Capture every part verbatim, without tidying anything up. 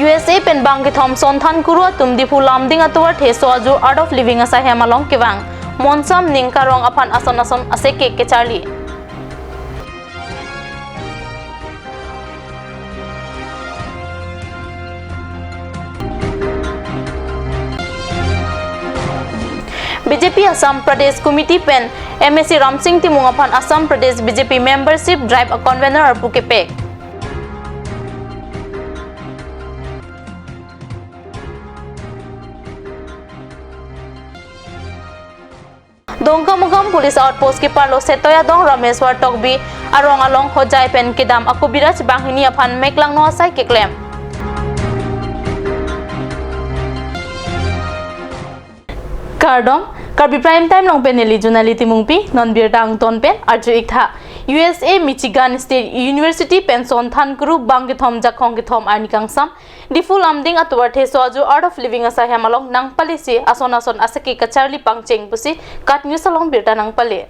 U S A pen bang kethom Sonthankuru atum Diphu Lumding atovar Theso Ajo Art of Living asaihem along kevang. Monsam ning karong aphan ason ason aseke kecharli. B J P Assam Pradesh Committee pen M A C Ramsing Timung aphan Assam Pradesh B J P membership drive a-convener arpu kepek. Dongkamukam Police Outpost keparlo Setoya Dong Rameswar Tokbi arong along Hojai pen kedam a-Kobiraj banghini aphan meklangno asai keklem. Kardom, Karbi Prime Time along pen neli Junali Timungpi, non birta angton pen arju iktha. U S A Michigan State University pen Sonthankuru bang kethom jakong kethom arni kangsam Diphu Lumding atovar Theso Ajo Art of Living asaihem along nangpalesi ason ason aseke kacharli pangcheng pusi KAT News along birta nangpale.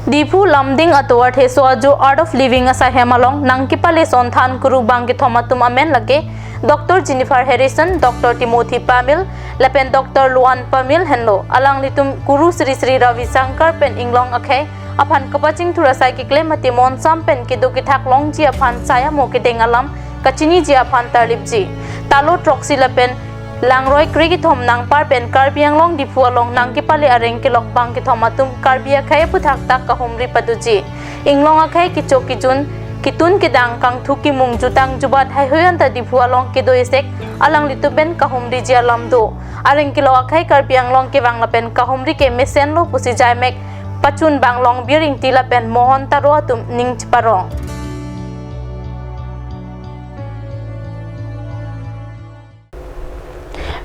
Diphu Lumding atovar Theso Ajo Art of Living asaihem along nangkepale Sonthankuru bang kethom atum amen lake Doctor Jennifer Harrison, Doctor Timothy Pamil, lapen Doctor Luan Pamil henlo. Alanglitum Guru Sri Sri Ravi Shankar pen inglong akhei aphan kapachingthur asai keklem mate monsam pen kedo kethak longji aphan chaya mo kedeng alam kachiniji aphan tarlipji. Talo throksi lapen langroi kre kethom nangpar pen Karbi Anglong Diphu along nangkepale areng kelok bang kethom atum Karbi akhei aphuthak ta kahumri padoji. Inglong akhei kecho kejun, ketun kedang, kangthu kemung, jutang jubat haihui anta Diphu along kedo esek alanglitum pen kahumriji alam do. Areng kelok akhei Karbi Anglong kevang lapen kahumri ke mesenlo pusi jaimek pachun bang Longbir Ingti lapen Mohon Taro atum ning cheparong.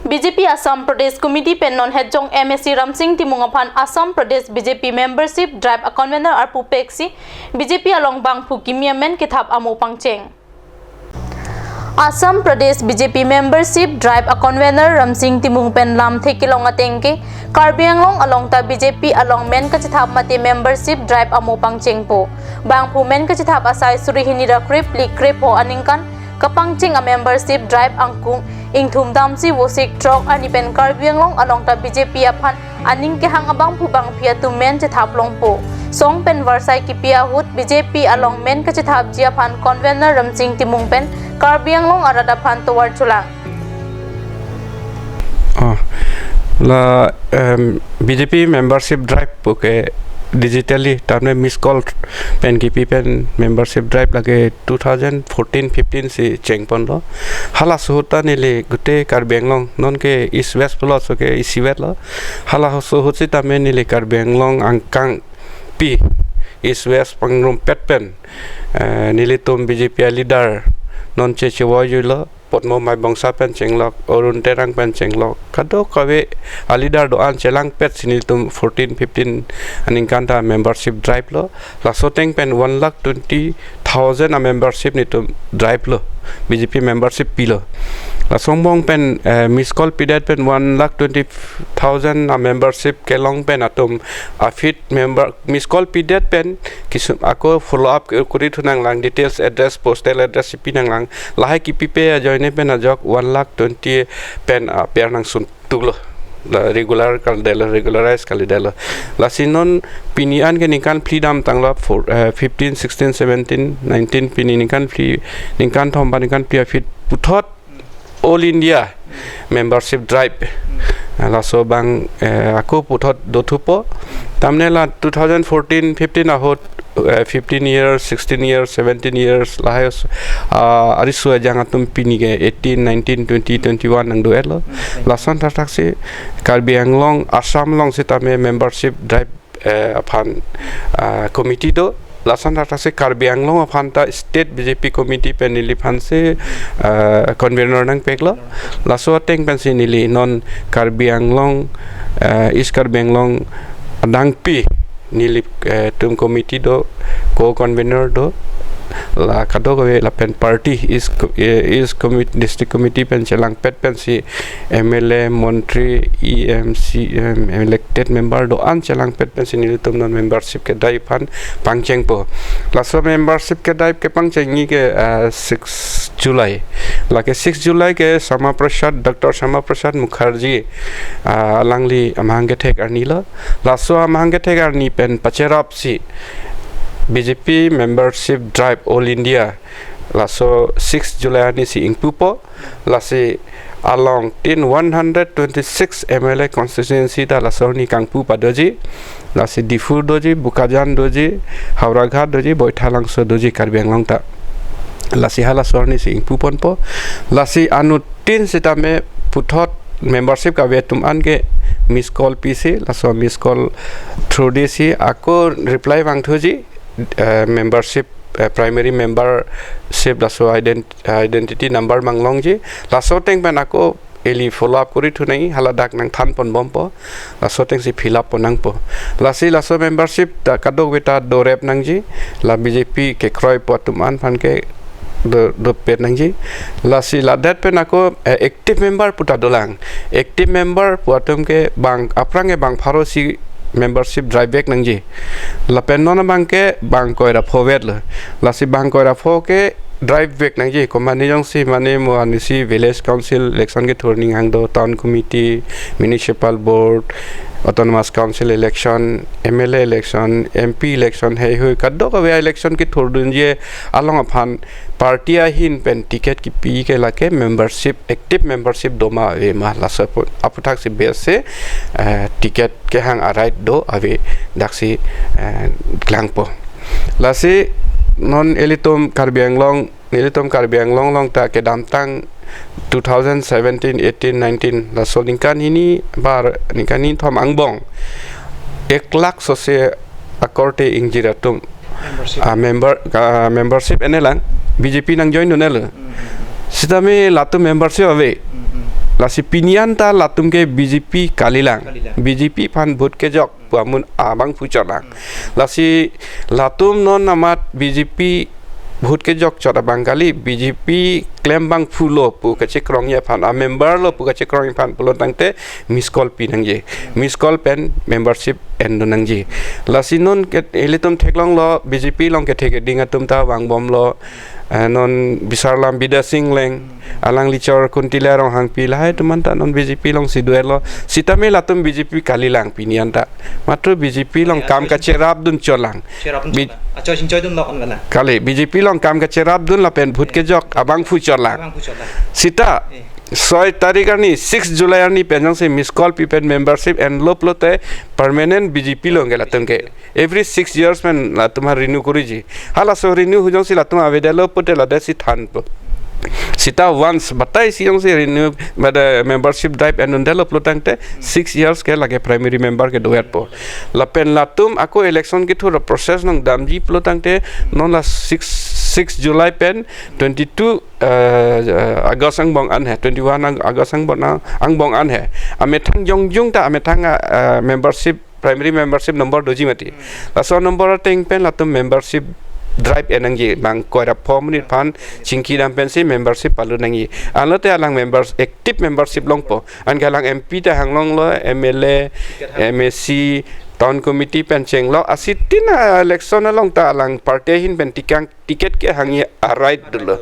B J P Assam Pradesh Committee pen non hetjong M A C Ramsing Timung aphan Assam Pradesh B J P membership drive a-convener arpu peksi B J P along bangphu kimi amen kethap amo pangcheng. Assam Pradesh B J P membership drive a-convener Ramsing Timung pen lamthe kelong ateng ke Karbi Anglong along ta B J P along men kachethap mate membership drive amo pangchengpo. Bangphu men kachethap asai suri hini ra krepli krepho aningkan kapangcheng a-membership drive angkung ingthum damsi Vosik throk arni pen Karbi Anglong along ta B J P aphan aning kehang abangphu bangphi atum men chethap longpo. Song pen varsai kipi ahut B J P along men kachethapji aphan convener Ramsing Timung pen Karbi Anglong arat aphan tovar cholang. Oh, la, em, B J P membership drive puke digitally, tame miss call pen kipi pen membership drive lake two thousand fourteen fifteen si chengponlo. Hala suhuta neli gute Karbi Anglong, non ke East West pulo, so ke isivet lo. Hala suhut sitame neli Karbi Anglong angkangpi East West pangrumpet pen, eh, nelitum B J P a-leader non che chevoijuilo, Potmo Maibongsa pen chenglok, Arun Terang pen chenglok, kadokave a-leader do-an chelangpet si nelitum fourteen fifteen aningkan ta membership drive lo. Laso ateng pen one lakh twenty thousand a-membership nelitum drive lo, B J P membership pilo. Laso angbong pen, eh, miss call pidet pen one lakh twenty thousand a-membership kelong pen atum aphi member miss call pidet pen kisum ako follow up ke-, kuri thu nanglang, details, address, postal address pi nanglang, lahai kipipe ajoine pen ajok one lakh twenty pen, ah, per nangsun tuklo. La regular kalidetlo, regularize kalidetlo. Lasi non pini an ke ningkan phli damtanglo, for, eh, fifteen, sixteen, seventeen, nineteen, pini ningkan phli, ningkan thom ba ningkan phli aphi puthot All India membership drive. Laso abang, eh, ako puthot dothupo. Tamne la two thousand fourteen fifteen ahut, eh, fifteen years, sixteen years, seventeen years, lahai os-, ah, ariso ajang atum pini ke eighteen, nineteen, twenty, twenty-one nangdo-etlo. Lason thakthak si Karbi Anglong, Assam along sitame membership drive, eh, aphan, ah, committee do. Lason thakthak si Karbi Anglong aphan ta state B J P committee pen neliphan si, eh, convener nangpeklo. Laso ateng pen si neli non Karbi Anglong, eh, East Karbi Anglong adangpi neli, eh, tum committee do, co-convener do. La kadokave lapen party East co-, eh, East Committee, District Committee pen chelangpet pen si M L A, Montri, E M, C M, elected member do-an chelangpet pen si nelitum non membership kedai aphan pangchengpo. Laso membership kedai kepangchengji ke, eh, six July. Lake six July ke Syama Prasad, Doctor Syama Prasad Mukherjee, ah, alangli amahang kethek arni lo. Laso amahang kethek arni pen pacherapsi B J P membership drive all India laso six July arni si ingpupo. Lasi along tin one hundred twenty-six M L A constituency ta laso arni kangpu padoji. Lasi Diphu doji, Bokajan doji, Howraghat doji, Baithalangso doji, Karbi Anglong ta. Lasi halaso arni si ingpuponpo. Lasi anuttin sitame puthot membership kave atum an ke miss call pisi, laso miss call through disi ako reply vangthuji, eh, membership, eh, primary membership laso ident-, identity number manglongji. Laso ateng pen ako ili follow up kori thunai, haladak nangthanponbompo. Laso atengsi fill up ponnangpo. Lasi laso membership ta kadokave ta dorep nangji. La B J P kekroipo atum an aphan ke do, dopet nangji. Lasi ladak pen ako, eh, active member pu ta dolang. Active member pu atum ke bang, aphrang ke bang pharo si membership drive back nangji. Lapen non abang ke bang koira pho vet lo. Lasi bang koira pho ke drive back nangji. Komane jongsi mane mo anisi village council election kethur ning hang do, town committee, municipal board, autonomous council election, M L A election, M P election, heihui kadokave election kethurdunji along aphan party ahin pen ticket kipi ke lake membership, active membership doma ave ma, laso apu-, aputhaksi base, eh, ticket kehang a-right do ave, daksi, eh, klangpo. Lasi non ilitum Karbi Anglong, ilitum Karbi Anglong along ta kedamtang two thousand seventeen, eighteen, nineteen, laso ningkan hini bar, ningkan hini thom angbong ek lakh sose akorte ingjir atum, membership. Ah, member, ah, membership ene lang, B J P nangjoindun-et lo. Hmm. Sitame latum membership ave. Hmm. Lasi pini an ta latum ke B J P kalilang. Kalilang. B J P aphan vote kejok pu amun abangphu chotlang. Hmm. Lasi latum non amat B J P vote kejok chot abang kali, B J P klem abangphu lo pu kachekrongji aphan, a-member lo pu kachekrongji aphan pulo tangte miss call pi nangji. Miss call pen membership endun nangji. Lasi non ke ilitum theklonglo, B J P along kethe keding atum ta vangbomlo. Eh, non Bisar Lam Bidya Sing Engleng, alangli chor Kuntili Ronghangpi, lahai atum an ta non B J P alongsi do-etlo. Sitame latum B J P kalilang pini an ta. Matro B J P along kam kacherapdun chotlang. Cherapdun chotlang. Achoi chingchoidunlo kon gana. Kali, B J P along kam kacherapdun lapen vote kejok abangphu chotlang. Abangphu chotlang. Sita, eh, soi tarik arni, six July arni pen jongsi miss call pi pen membership enlo pulote permanent B J P along ke latum ke. Every six years pen latum ha renew koriji. Halaso renew hu jongsi latum avedetlo pute ladetsi thanpo. Sita once batai si jongsi renew, bada membership drive endundetlo pulo tangte six years ke lake primary member ke do-etpo. Lapen latum ako election kethur process along damji pulo tangte non la six, six July pen twenty-two, eh, eh, August angbong an he, twenty-one ang-, August angbong an, angbong an he. Amethang jongjung ta amethang, eh, membership, primary membership number doji mati. Hmm. Laso number ateng pen latum membership drive en nangji, bang koira pho amonit aphan chingki dam pensi membership palut nangji. Anlote alang members, active membership longpo. Anke alang M P ta hanglonglo, M L A, ticket hang, M A C, town committee pen chenglo. Asitin a-election along ta alang party ahin pen tikang ticket kehangji a-right dolo.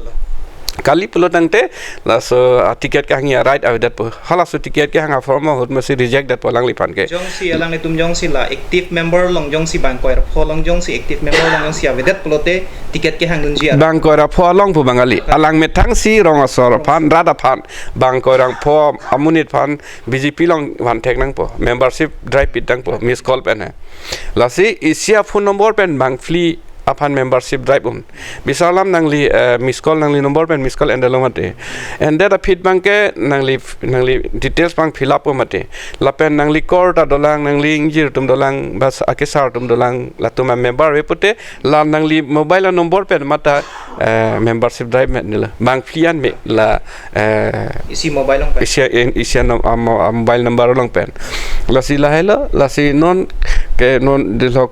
Kali pulo tangte laso, ah, ticket kehangji a-right avedetpo. Halaso ticket kehang a-form ahut masi reject detpo alangliphan ke. Jongsi alanglitum jongsi la active member along jongsi bang koira pho along jongsi active member along jongsi avedet pulote ticket kehangdunji a-right. Bang koira pho along pu bang kali. Alang methangsi rong asor aphan, rat aphan, bang koira pho amonit aphan B J P along vanthek nangpo. Membership drive pit nangpo. Miss call pen he. Lasi isi a-phone number pen bang phli aphan membership drive un. Bisar Lam nangli, eh, miss call, nangli number pen miss call endetlo mati. Endet aphi abang ke nangli, nangli details abang fill up po mati. Lapen nangli kor ta dolang, nangli ingjir atum dolang, bas akesar atum dolang, latum a-member ave pute, la nangli mobile number pen mata, eh, membership drive me nila. Bang phli an me la, eh, isi mobile along pen. Isi, in, isi a nom-, a mo-, a mobile number along pen. Lasi lahailo, lasi non ke non dilok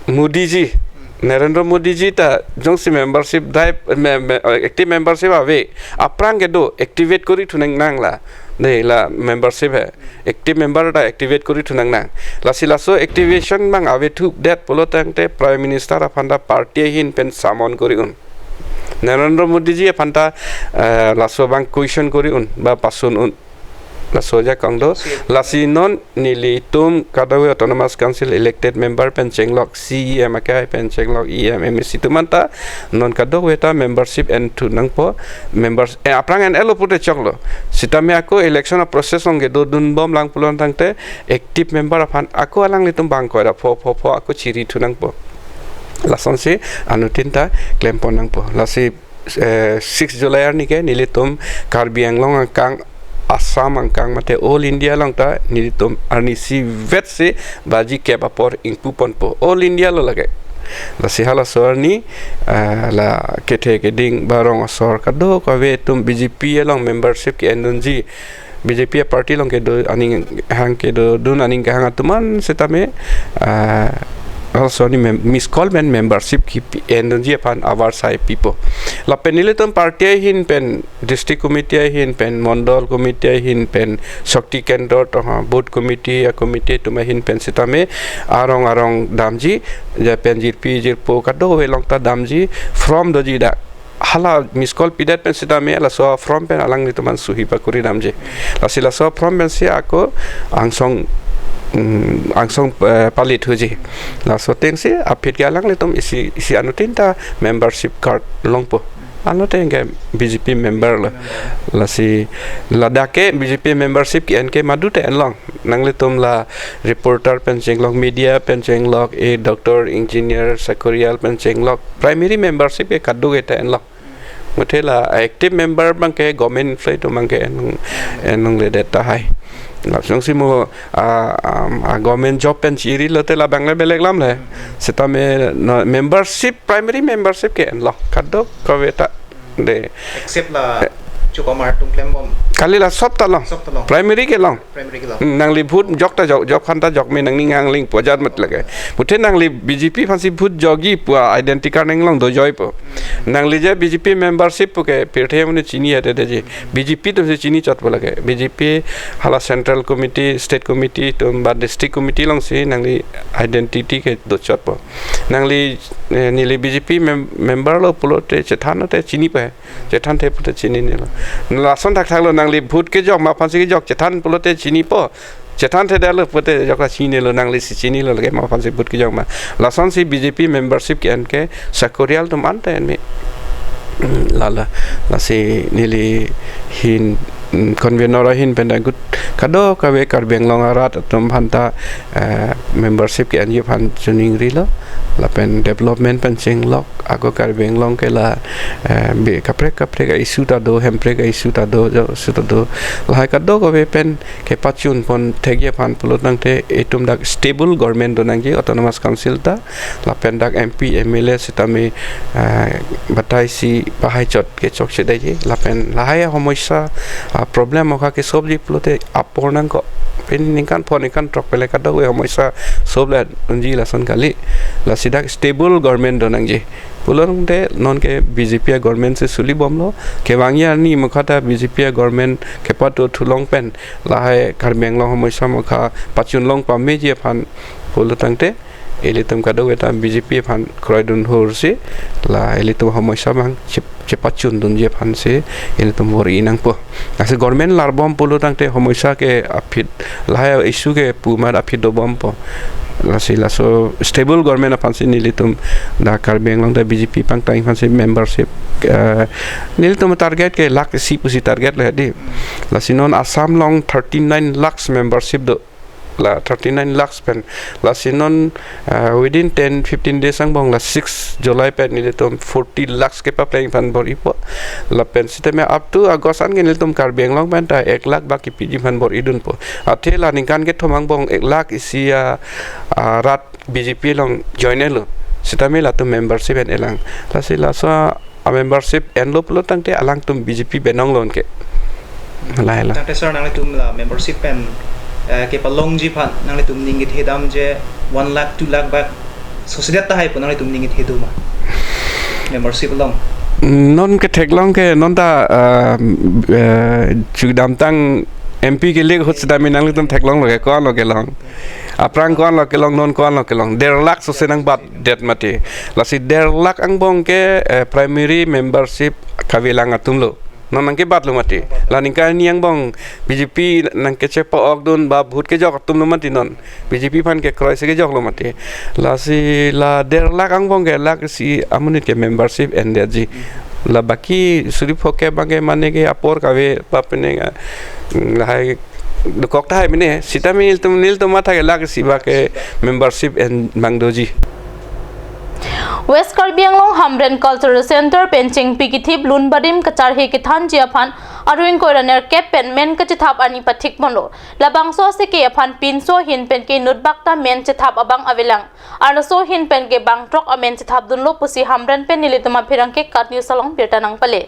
Modi ji, Narendra Modi ji ta jongsi membership drive, me-, me-, active membership ave, aphrang kedo activate kori thunang nang la. Dei la membership he. Active member ta activate kori thunang nang. Lasi laso activation abang avethudet pulo tangte Prime Minister aphan ta party ahin pen summon kori un. Narendra Modi ji aphan ta, eh, laso abang question kori un, ba pasun un. Laso ajakong do. Lasi non nelitum kadokave Autonomous Council elected member pen chenglok, C E M akai pen chenglok, E M, M A C atum anta non kadokave ta membership enthu nangpo, members, eh, aphrang en-elo pute choklo. Sitame ako election a-process along kedodun bom lang pulo tangte active member aphan ako alanglitum bang koira pho pho pho ako chiri thu nangpo. Lasonsi anuttin ta klempon nangpo. Lasi, eh, six July arni ke nelitum Karbi Anglong angkang, Assam angkang mate all India along ta nelitum arnisi vetsi baji kep apor ingpuponpo. All India lo lake. Lasi halaso arni, eh, la kethe keding ba rong asor kadokave atum B J P along membership ke-endunji, B J P party along kedo aning hang kedodun aning kehang atum an sitame, ah, also ni mem-, miss call pen membership ke-endunji aphan avarsai pipo. Lapen nelitum party ahin pen, district committee ahin pen, mondol committee ahin pen, Shakti Kendra to ha, booth committee, a-committee atum ahin pen sitame arong arong damji, ja pen jirpi jirpo kadokave along ta damji, form doji dak. Hala miss call pidet pen sitame laso form pen alanglitum an suhi pakuri damji. Lasi laso form pensi ako angsong, mm, angsong, eh, pali thuji. Laso atengsi aphi ke alanglitum isi, isi anuttin ta membership card longpo. Anuttin ke B J P member lo. Lasi ladak ke B J P membership ke-en ke madu te enlong. Nanglitum la reporter pen chenglok, media pen chenglok, e doctor, engineer, sakorial pen chenglok, primary membership ke kadokave ta enlok. Muthe la active member abang ke government employee atum abang ke en, enlongledet tahai. Lapuson si mo, ah, um, ah, government job pen chiri lote labang le belek alam le. Sitame no membership, primary membership ke enlok. Kadokave ta de. Except la Chukomar atum klembom. Kali la sob ta long. Sob ta long. Primary ke long. Primary ke long. Hmm, nangli vote jok ta jok, jok aphan ta jok me nangning hang lingpo ajat mat lake. Muthe nangli B J P aphansi vote jokji pu a-identity card nanglong dojoipo. Hmm. Nangli je B J P membership pu ke pirthe amonit chini ate deji. B J P atumsi chini chotpo lake. B J P hala central committee, state committee atum ba district committee alongsi nangli identity ke dochotpo. Nangli, eh, neli B J P mem-, member lo pulote chethan te chinipo he. Chethan the pute chininelo. Lason thakthak lo, nangli vote kejok ma aphansi kejok, chethan pulote chinipo. Chethan thedetlo pute jok ta chininelo, nanglisi chinilo lake ma aphansi vote kejok ma. Lasonsi B J P membership ke-en ke sakorial atum an ta en me. Lala, lasi neli ahin, mm, convener ahin pen ta gut kadokave Karbi Anglong arat atum aphan ta, eh, membership ke-enji aphan chiningrilo. Lapen development pen chenglok, ako Karbi Anglong ke la, eh, be kaprek kaprek a-issue ta do, Hemprek a-issue ta do, jo issue ta do. Lahai kadokave pen kepachunpon thekji aphan pulo tangte itum dak stable government do nangji, Autonomous Council ta, lapen dak M P, M L A sitame, eh, batai si bahai chot kechokche detji, lapen lahai homosya, ah, problem okha kesolve ji pulote apor nangkok. Pini ningkan pho ningkan throk pen le kadokave homosya solve le unji lason kali. Lasi dak stable government do nangji. Pulo tangte non ke B J P a-government si suli bomlo. Kevangji arni mokha ta B J P a-government kepado thulong pen lahai Karbi Anglong homosya mokha pachunlong pameji aphan pulo tangte ilitum kadokave ta B J P aphan kroidun hursi la ilitum homosya abang chep-, chepachundunji aphansi ilitum bor-i nangpo. Lasi government larbom pulo tangte homosya ke aphi lahai issue ke pu amat aphi dobompo. Lasi laso stable government aphansi nelitum dak Karbi Anglong ta B J P pangtang aphansi membership, eh, nelitum target ke lakh isi pusi target le di. Lasi non Assam along thirty nine lakhs membership do. La thirty nine lakhs pen. Lasi non, eh, within ten fifteen days angbong la six July pen nelitum forty lakhs kepapleng aphan bor-ipo. Lapen sitame up to August an ke nelitum Karbi Anglong pen ta ek lakh bak kepiji aphan bor-idunpo. Athe la ningkan kethom angbong ek lakh isi a, a, rat B J P along join-etlo. Sitame latum membership en-elang. Lasi laso a-membership enlo pulo tangte alangtum B J P benong lo ke. Lahai lo. Tangte sir, nanglitum la membership pen, eh, kepalongji aphan nanglitum ning kethe damji one lakh, two lakh bak sosedet tahai pu nanglitum ning kethe do ma? Membership along. Non ketheklong ke non ta, eh, eh, chudamtang M P kele ahut sitame nanglitum theklonglo ke, ko-an lo kelong. Aphrang ko-anlo kelong, non ko-anlo kelong. Der lakh sose nangbatdet mati. Lasi der lakh angbong ke, eh, primary membership kavelang atumlo. Non nangkebatlo mati. La ningkan arni angbong B J P nangkechepa-okdun ba vote kejok atumlo mati non. B J P aphan kekroi si kejoklo mati. Lasi la der lakh angbong ke lakh isi amonit ke membership endetji. La baki suri pho ke abang ke mane ke apor kave pa pene, mm, lahai dokok tahai mene. Sitame nelitum, nelitum matha ke lakh isi ba ke membership en bang doji. West Karbi Anglong Hamren Cultural Center pen chengpi kethip lun barim kacharhe kethanji aphan aru ingkoi ra nerkep pen men kachethap arni pathikponlo. Labangso aseke aphan pinso ahin pen ke inutbak ta men chethap abang avelang. Arloso ahin pen ke bangthrok amen chethapdunlo pusi Hamren pen nelitum apherangke KAT News along birta nangpale.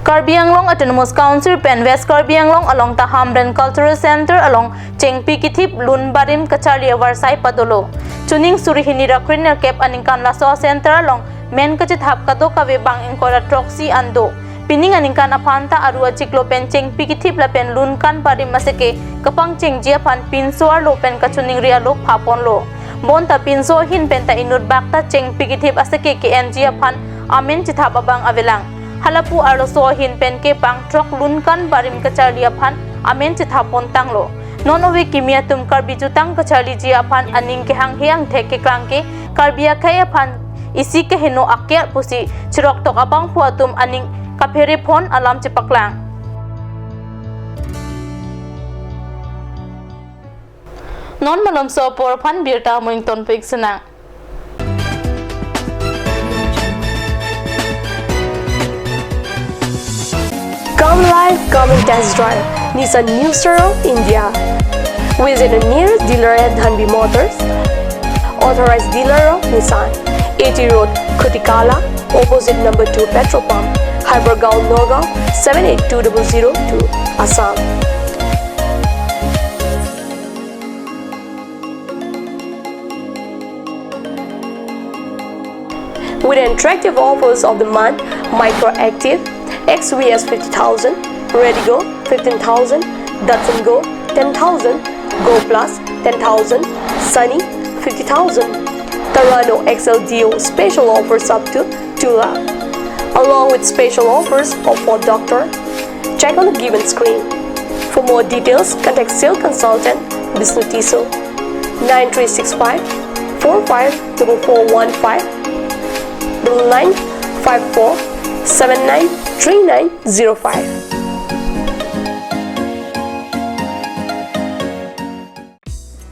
Karbi Anglong Autonomous Council pen West Karbi Anglong along ta Hamren Cultural Center along chengpi kethip lun barim kacharli avarsai padolo. Chuning suri hini ra kre nerkep aningkan laso center along men kachethap kadokave bang ingkoi ra throksi an do. Pining aningkan aphan ta aru achiklo pen chengpi kethip lapen lun kan barim aseke kapangchengji aphan pinso arlo pen kachiningri alo phaponlo. Bonta pinso ahin pen ta inutbak ta chengpi kethip aseke ke-enji aphan amen chethap abang avelang. Halapu arloso ahin pen ke bangthrok lun kan barim kacharli aphan amen chethappon tanglo. Non ove kimi atum Karbi jutang kacharliji aphan aning kehanghe angthek keklang ke Karbi akhei aphan isi keheno aker pusi chiroktok abangphu atum aning kapherephon alam chepaklang. Non malomso apor aphan birta amoing tonpik sinang. Come live, come and test drive Nissan New Star of India. Visit a nearest dealer at Dhanvi Motors, authorized dealer of Nissan, A T Road, Khutikala, opposite number two petrol pump, Hypergaon, Nagaon, seven eight two double zero two, Assam. With attractive offers of the month, Micra Active, X V S fifty thousand, Redi-GO fifteen thousand, Datsun Go ten thousand, Go Plus ten thousand, Sunny fifty thousand, Terrano X L D O special offers up to two lakh, along with special offers of Ford Doctor. Check on the given screen. For more details, contact sales consultant Bishnu Tisso, nine three six five four five double four one five, double nine five four seven nine three nine zero five.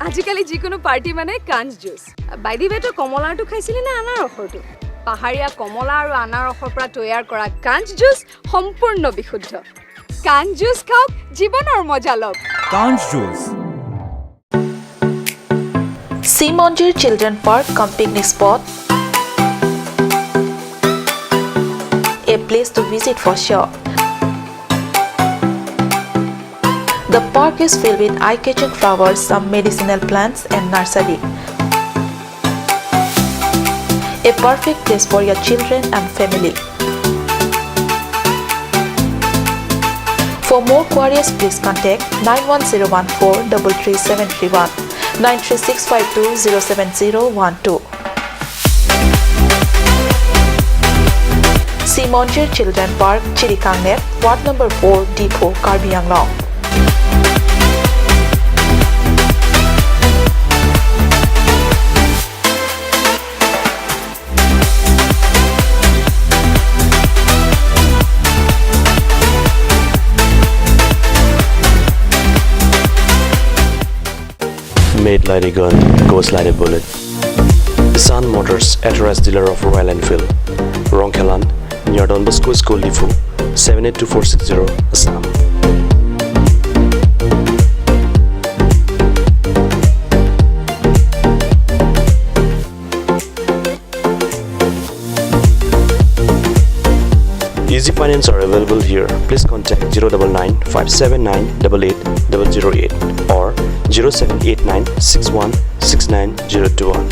আজিকালি যিকোনো পাৰ্টি মানে কাঞ্চ juice. By the ৱে, তই কমলাৰটো খাইছিলি নে আনাৰসৰটো? পাহাৰীয়া কমলা আৰু আনাৰসৰ পৰা তৈয়াৰ কৰা কাঞ্চ জুচ সম্পূৰ্ণ বিশুদ্ধ। কাঞ্চ জুচ খাওক, জীৱনৰ মজা লওক। Kanch Juice. Simonjir Children Park cum picnic spot, a place to visit for sure. The park is filled with eye-catching flowers, some medicinal plants, and nursery. A perfect place for your children and family. For more queries, please contact nine one zero one four double three seven three one, nine three six five two zero seven zero one two. Simonjir Children Park, Chirikangnep, Ward number four, Diphu, Karbi Anglong. Made like a gun, goes like a bullet. Sun Motors, authorized dealer of Royal Enfield, Rongkhelan, near Don Bosco School, Diphu, seven eight two four six zero, Assam. Easy finance are available here. Please contact zero double nine five seven nine double eight double zero eight or zero seven eight nine six one six nine zero two one.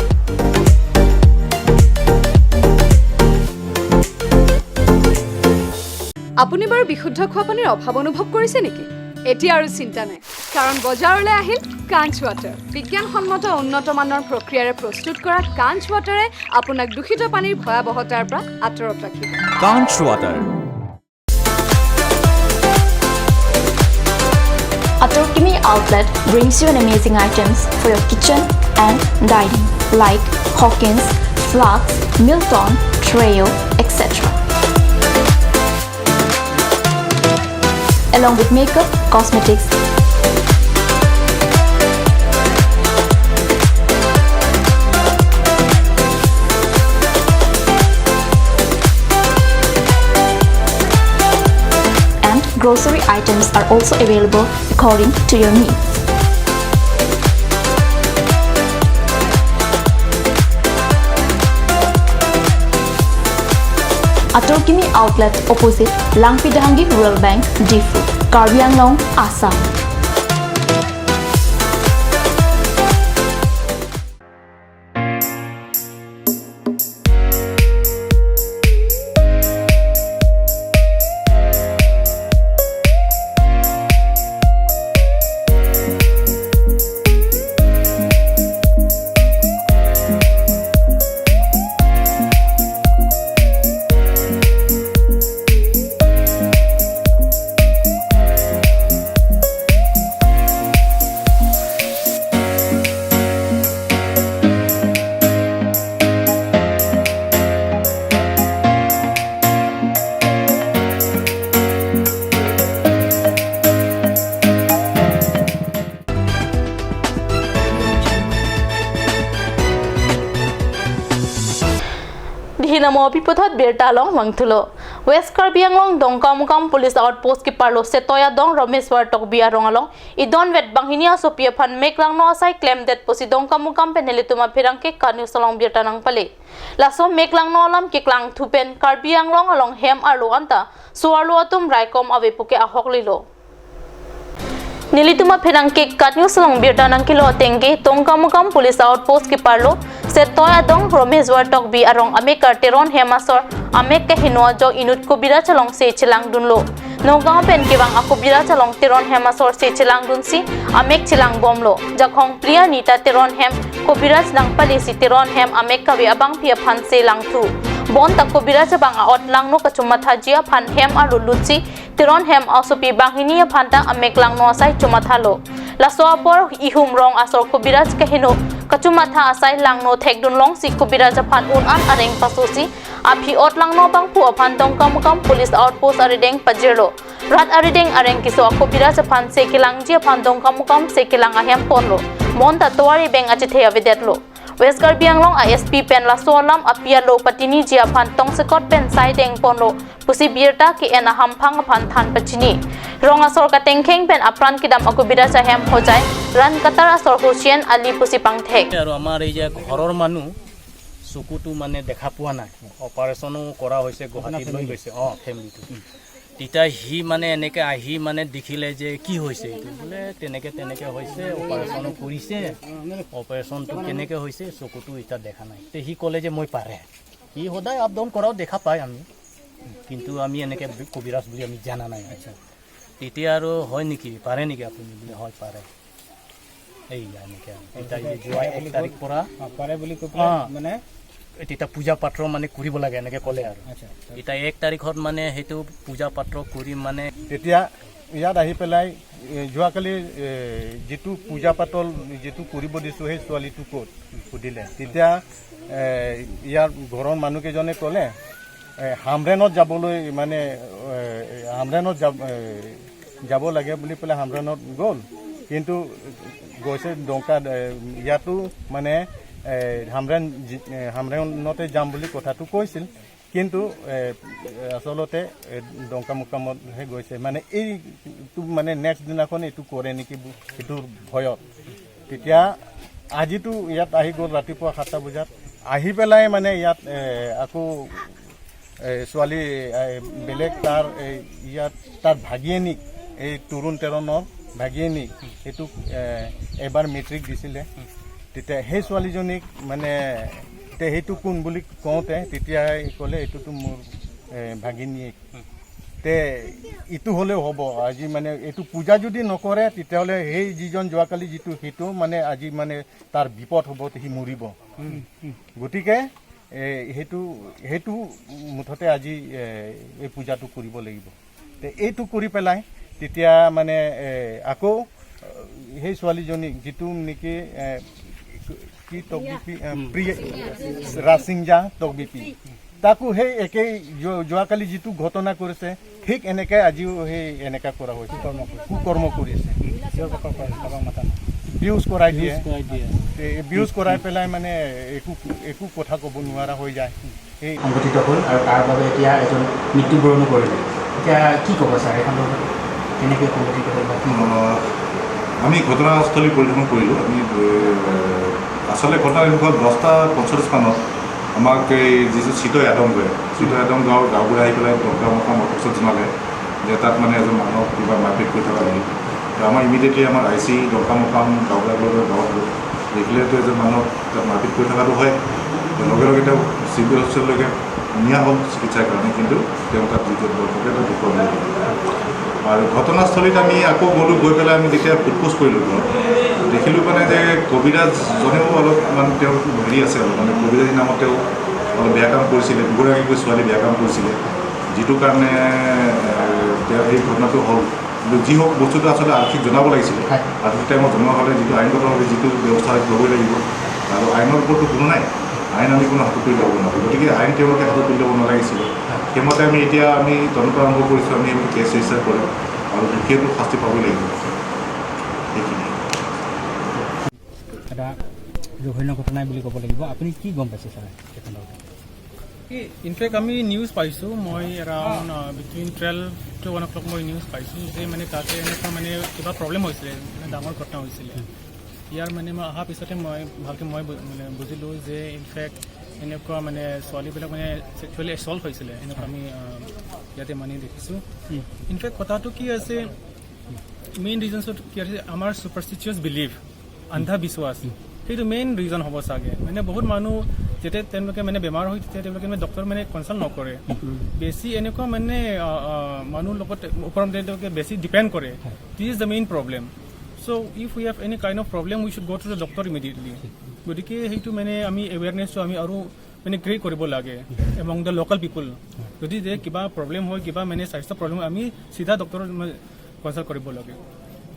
আপুনি বাৰু বিশুদ্ধ খোৱা পানীৰ অভাৱ অনুভৱ কৰিছে নেকি? এতিয়া আৰু চিন্তা নাই, কাৰণ বজাৰলৈ আহিল কাঞ্চ ৱাটাৰ। বিজ্ঞানসন্মত উন্নত মানৰ প্ৰক্ৰিয়াৰে প্ৰস্তুত কৰা কাঞ্চ ৱাটাৰে আপোনাক দূষিত পানীৰ ভয়াৱহতাৰ পৰা আঁতৰত ৰাখিব। কাঞ্চ water. Atorkimi Outlet brings you an amazing items for your kitchen and dining, like Hawkins, Flax, Milton, Treo, et cetera. Along with makeup, cosmetics, and grocery items are also available according to your needs. Atorkimi Outlet, opposite Langpi Dahangi Rural Bank, Diphu, Karbi Anglong, Assam. Dihinamo pi puthot birta along vangthulo. West Karbi Anglong Dongkamukam Police Outpost keparlo Setoi adong Romeshwar Tokbi arong along idonvet banghini asopi aphan mek langno asai klemdet pusi Dongkamukam pen nelitum apherangke KAT News along birta nangpale. Laso mek langno alam keklangthu pen Karbi Anglong along hem arlo anta so-arlo atum raikom ave puke ahok lilo. Nelitum apherangke KAT News along birta nangkelo atengke Dongkamukam Police Outpost keparlo Setoi adong Romeshwar Tokbi arong amekar Teron hem asor amek kaheno ajok inut Kobiraj alongsi chelangdunlo. Nagaon pen kevang a-Kobiraj along Teron hem asor si chelangdunsi amek chelangbomlo. Jakhong phli arni ta Teron hem Kobiraj nangpalesi Teron hem amek kave abangpi aphan chelangthu. Bonta Kobiraj abang a'ot langno kachomathaji aphan hem arlo lutsi Teron hem asopi banghini aphan ta amek langno asai chomathalo. Laso apor ihum rong asor Kobiraj kaheno kachomatha asai langno thekdunlongsi Kobiraj aphan un-an areng pasosi aphi ot langno abangphu aphan Dongkamukam Police Outpost arideng pajirlo. Rat arideng areng keso a-Kobiraj aphan se kelangji aphan Dongkamukam se kelang ahem ponlo. Bonta tovar ibeng achethe avedetlo. West Karbi Anglong a-S P pen laso alam api alo patiniji aphan tongsekot pen saideng ponlo pusi birta ke-en ahamphang aphan than pachini. Rong asor katengkheng pen apran kedam a-Kobiraj ahem Hojai, ran katar asor Hussein Ali pusi pangthek. আৰু আমাৰ এই যে ঘৰৰ মানুহ চকুটো মানে দেখা পোৱা নাই, অপাৰেশ্যনো কৰা হৈছে, গুৱাহাটীত লৈ গৈছে, অ, ফেমিলিটো। তেতিয়া সি মানে এনেকে আহি মানে দেখিলে যে কি হৈছে এইটো, বোলে তেনেকে তেনেকে হৈছে, অপাৰেশ্যনো কৰিছে, অপাৰেশ্যনটো কেনেকে হৈছে চকুটো এতিয়া দেখা নাই। তে সি ক'লে যে মই পাৰে, সি সদায় আপ ডাউন কৰাও দেখা পায় আমি, কিন্তু আমি এনেকে কবিৰাজ বুলি আমি জানা নাই। আচ্ছা। তেতিয়া আৰু হয় নেকি, পাৰে নেকি আপুনি? বোলে হয়, পাৰে। এইয়া এনেকে আৰু। এতিয়া এই যোৱা এক তাৰিখ পৰা, অ, পাৰে বুলি কৈ পেলাই, অ, মানে তেতিয়া পূজা পাত্ৰ মানে কৰিব লাগে, এনেকে ক'লে আৰু। আচ্ছা। এতিয়া এক তাৰিখত মানে সেইটো পূজা পাত্ৰ কৰি মানে তেতিয়া ইয়াত আহি পেলাই, এ, যোৱাকালি, এ, যিটো পূজা পাতল যিটো কৰিব দিছোঁ, সেই ছোৱালীটো ক'ত সুধিলে। তেতিয়া, এ, ইয়াৰ ঘৰৰ মানুহকেইজনে ক'লে, এ, হামৰেণত যাবলৈ, মানে, এ, হামৰেণত যাব, এ, যাব লাগে বুলি পেলাই হামৰেণত গ'ল। কিন্তু গৈছে ডংকা, এ, ইয়াতো, মানে, এ, হামৰেণ যি-, এ, হামৰেণতে যাম বুলি কথাটো কৈছিল। কিন্তু, এ, আচলতে, এ, ডংকামুকামতহে গৈছে। মানে, এইটো, মানে, নেক্সট দিনাখন এইটো কৰে নেকি বু-, এইটোৰ ভয়ত। তেতিয়া আজিতো ইয়াত আহি গ'ল ৰাতিপুৱা সাতটা বজাত। আহি পেলাই, মানে, ইয়াত, এ, আকৌ, এ, ছোৱালী, এ, বেলেগ তাৰ, এ, ইয়াত তাৰ ভাগিনীয়েক, এই তৰুণ তেৰণৰ ভাগিনীয়েক, এইটো, এ, এবাৰ মেট্ৰিক দিছিলে। তেতিয়া সেই ছোৱালীজনীক, মানে, তে সেইটো কোন বুলি কওঁতে, তেতিয়াই ক'লে, "এইটোতো মোৰ, এ, ভাগিনীয়েক।" তে ইটো হ'লেও হ'ব। আজি মানে এইটো পূজা যদি নকৰে, তেতিয়াহ'লে সেই যিজন যোৱাকালি যিটো, সেইটো মানে আজি মানে তাৰ বিপদ হ'ব, সি মৰিব। গতিকে এ, সেইটো, সেইটো মুঠতে আজি এ, এই পূজাটো কৰিব লাগিব। তে এইটো কৰি পেলাই তেতিয়া মানে এ, আকৌ এ, সেই ছোৱালীজনী যিটো নেকি এ, কি টকবিপি, এ, প্ৰিয় ৰাছিংজা টকবিপি, তাকো সেই একেই যো-, যোৱাকালি যিটো ঘটনা কৰিছে, ঠিক এনেকে আজিও সেই এনেকা কৰা হৈছে, কুকৰ্ম, কুকৰ্ম কৰিছে। কিহৰ প্ৰকাৰ কৰে? কাৰোবাক মাতা নাই? বিউজ কৰাই দিয়ে। বিউজ কৰাই দিয়ে। তে বিউজ কৰাই পেলাই মানে একো, একো কথা ক'ব নোৱাৰা হৈ যায়। এই সংঘটিত হ'ল আৰু তাৰ বাবে এতিয়া এজন মৃত্যুবৰণো কৰিলে। এতিয়া কি ক'ব ছাৰ, এইখন কেনেকৈ সংঘটিত হ'ল বা কি? আহ, আমি ঘটনাস্থলী পৰিদৰ্শন কৰিলোঁ। আমি এ, আচলতে ঘটনা এনেকুৱা, দহটা পঞ্চল্লিছ মানত আমাক এই যিটো চিত য়াদং গাঁও, চিত য়াদং গাঁৱৰ গাঁওবুঢ়া আহি পেলাই দমকা মকাম অফিচত জনালে যে তাত মানে এজন মানুহক কিবা মাৰপিট কৰি থকা বুলি। তো আমাৰ ইমিডিয়েটলি আমাৰ আই চি দমকা মকাম গাঁওবুঢ়াক লৈ গাঁৱত গ'ল। দেখিলেতো এজন মানুহক তাত মাৰপিট কৰি থকাটো হয়। তো লগে লগে তেওঁ চিভিল হস্পিটেললৈকে নিয়া হ'ল চিকিৎসাৰ কাৰণে, কিন্তু তেওঁ তাত যিটো বৰপেটা দুখ পাব। আৰু ঘটনাস্থলীত আমি আকৌ গ'লোঁ, গৈ পেলাই আমি যেতিয়া সোধ পোছ কৰিলোঁ ঘৰত, দেখিলোঁ মানে যে কবিৰাজজনেও অলপ মানে তেওঁৰ হেৰি আছে, অলপ মানে কবিৰাজী নামত তেওঁ অলপ বেয়া কাম কৰিছিলে, দুগৰাকীকৈ ছোৱালী বেয়া কাম কৰিছিলে, যিটো কাৰণে এ, তেওঁ এই ঘটনাটো হ'ল। কিন্তু যি হওক, বস্তুটো আচলতে আৰক্ষীক জনাব লাগিছিলে। হয়। আৰক্ষী টাইমত জনোৱা হ'লে যিটো আইনগতভাৱে যিটো ব্যৱস্থা ল'বই লাগিব, আৰু আইনৰ ওপৰতো কোনো নাই, আইন আমি কোনো হাতত তুলি ল'ব নোৱাৰোঁ। গতিকে আইন তেওঁলোকে হাতত তুলি ল'ব নালাগিছিলে। সেইমতে আমি এতিয়া আমি তদন্ত আৰম্ভ কৰিছোঁ, আমি এইটো কেছ ৰেজিষ্টাৰ কৰিম আৰু দুখীয়াটো শাস্তি পাবই লাগিব। সেইখিনি। এটা জঘন্য ঘটনাই বুলি ক'ব লাগিব। আপুনি কি গম পাইছে ছাৰ? ইনফেক্ট আমি নিউজ পাইছোঁ, মই around between twelve to one o'clock মই নিউজ পাইছোঁ যে মানে তাতে এনেকুৱা মানে কিবা প্ৰব্লেম হৈছিলে, মানে ডাঙৰ ঘটনা হৈছিলে। ইয়াৰ মানে মই অহাৰ পিছতে মই ভালকৈ মই বু- মানে বুজিলোঁ যে ইনফেক্ট এনেকুৱা মানে ছোৱালীবিলাক মানে ছেক্সুৱেলি এছল্ট হৈছিলে, এনেকুৱা আমি আহ, ইয়াতে মানে দেখিছোঁ। ইনফেক্ট কথাটো কি আছে, মেইন ৰিজনটো কি আছে, আমাৰ ছুপাৰষ্টিচিয়াছ বিলিভ, অন্ধবিশ্বাস, সেইটো মেইন ৰিজন হ'ব চাগে। মানে বহুত মানুহ যেতিয়া তেওঁলোকে মানে বেমাৰ হয়, তেতিয়া তেওঁলোকে মানে ডক্টৰ মানে কনচাল্ট নকৰে। বেছি এনেকুৱা মানে আহ, আহ, মানুহ লগত ওপৰত তেওঁলোকে বেছি ডিপেণ্ড কৰে। This is the main problem. So if we have any kind of problem, we should go to the doctor immediately. গতিকে সেইটো মানে আমি এৱেৰনেছটো আমি আৰু মানে ক্ৰিয়েট কৰিব লাগে এমং দ্য লোকেল পিপল। যদি যে কিবা প্ৰব্লেম হয়, কিবা মানে স্বাস্থ্য প্ৰব্লেম হয়, আমি চিধা ডক্টৰৰ মানে কনচাল্ট কৰিব লাগে।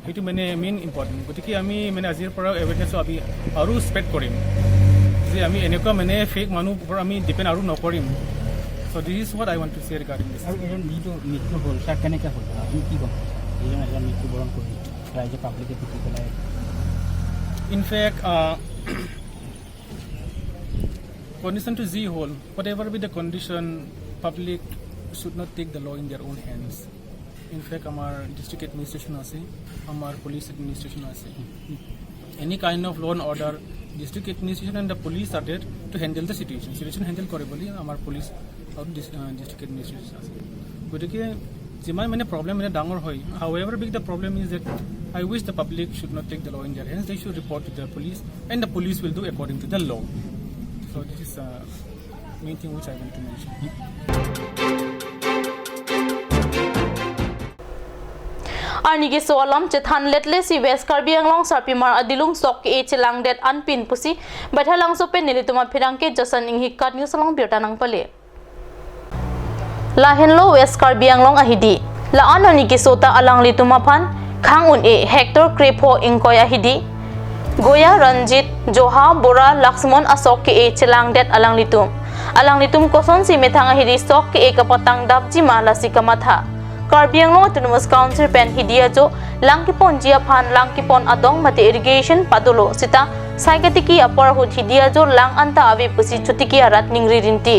সেইটো মানে মেইন ইম্পৰ্টেণ্ট। গতিকে আমি মানে আজিৰ পৰা এৱেৰনেছটো আমি আৰু স্প্ৰেড কৰিম যে আমি এনেকুৱা মানে ফেক মানুহৰ ওপৰত আমি ডিপেণ্ড আৰু নকৰিম। So this is what I want to say regarding this. আৰু এজন যিটো মৃত্যু হ'ল, ছাৰ, কেনেকৈ হ'ল? আপুনি কি গম পাইছে? এইজন এজন মৃত্যুবৰণ কৰিল, ৰাইজে পাব্লিকে পিটি পেলাই। ইনফেক্ট কণ্ডিশ্যনটো যি হ'ল, whatever be the condition, public should not take the law in their own hands. In fact আমাৰ ডিষ্ট্ৰিক্ট এডমিনিষ্ট্ৰেশ্যন আছে, আমাৰ পুলিচ এডমিনিষ্ট্ৰেশ্যন আছে। Any kind of law and order, district administration and the police are there to handle the situation. Situation handle কৰিবলৈ আমাৰ পুলিচ আৰু district administration আছে। গতিকে যিমান মানে প্ৰব্লেম মানে ডাঙৰ হয়, however big the problem is that I wish the public should not take the law in their hands. They should report to the police and the police will do according to the law. So this is uh, main thing which I want to mention. Arni keso alam chethan letle si West Karbi Anglong sarpimar adilung sok ke-e chelangdet anpin pusi Baithalangso pen nelitum apherangke Jason Inghi KAT News along birta nangpale. Lahenlo West Karbi Anglong ahidi. La-an arni keso ta alanglitum aphan khang un-e hectare krepho ingkoi ahidi Goya, Ranjit, Joha, Bora, Laxmon asok ke-e chelangdet alanglitum. Alanglitum kosonsi methang ahidi sok ke-e kapatang dapji ma lasi kamatha. Karbi Anglong Autonomous Council pen hidi ajo lang keponji aphan lang kepon adong mate irrigation padolo sita sai katiki apor ahut hidi ajo lang anta ave pusi chotiki arat ningri rinti.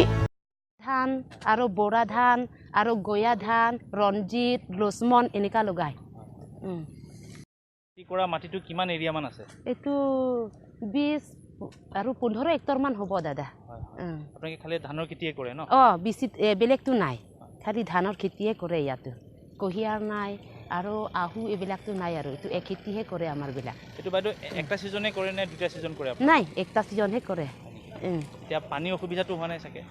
ধান আৰু বৰা ধান আৰু গয়া ধান, ৰঞ্জিত, গ্লচমন এনেকা লগায়। উম। খেতি কৰা মাটিটো কিমান এৰিয়া মান আছে? এইটো বিছ আৰু পোন্ধৰ হেক্টৰ মান হ'ব, দাদা। হয়, হয়। উম। আপোনালোকে খালি ধানৰ খেতিয়ে কৰে ন? অ, বেছি, এ, বেলেগটো নাই। খালি ধানৰ খেতিয়ে কৰে ইয়াতো। কুঁহিয়াৰ নাই আৰু আহু এইবিলাকতো নাই আৰু। এইটো এক খেতিহে কৰে আমাৰবিলাক। এইটো বাইদেউ এ-, একটা ছিজনে কৰে নে দুটা ছিজন কৰে আপুনি? নাই, একটা ছিজনহে কৰে। উম। এতিয়া পানী অসুবিধাটো হোৱা নাই চাগে?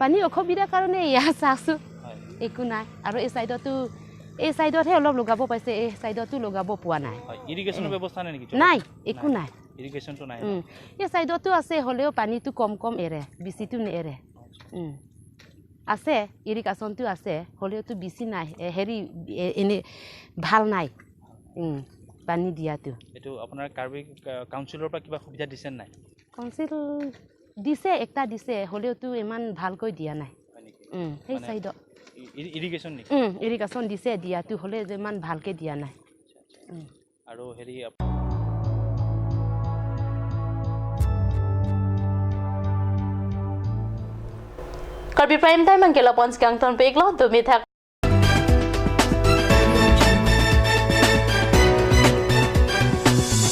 পানী অসুবিধাৰ কাৰণে ইয়াত আছো। হয়। একো নাই। আৰু এই চাইডতো, এই চাইডতহে অলপ লগাব পাইছে, এই চাইডতো লগাব পোৱা নাই। হয়, ইৰিগেশ্যনৰ উম। ব্যৱস্থা নাই নেকি? নাই, একো নাই। নাই। ইৰিগেশ্যনটো নাই ন? উম। এই চাইডতো আছে, হ'লেও পানীটো কম কম এৰে, বেছিটো নেৰে। উম। আছে, ইৰিগেশ্যনটো আছে, হ'লেওতো বেছি নাই। এ, হেৰি, এ, এনে ভাল নাই। উম, পানী দিয়াটো। এইটো আপোনাৰ কাৰ্বি, আ, কাউন্সিলৰ পৰা কিবা সুবিধা দিছে নাই? কাউন্সিল দিছে, একটা দিছে, হ'লেওতো ইমান ভালকৈ দিয়া নাই। হয় নেকি? উম, সেই মানে চাইডত। ই-, ই-, ইৰিগেশ্যন নেকি? উম, ইৰিগেশ্যন দিছে, দিয়াটো হ'লে যে ইমান ভালকে দিয়া নাই। উম। আৰু হেৰি up- Karbi Prime Time angke lapu-an si kangtonpiklo, tumi thak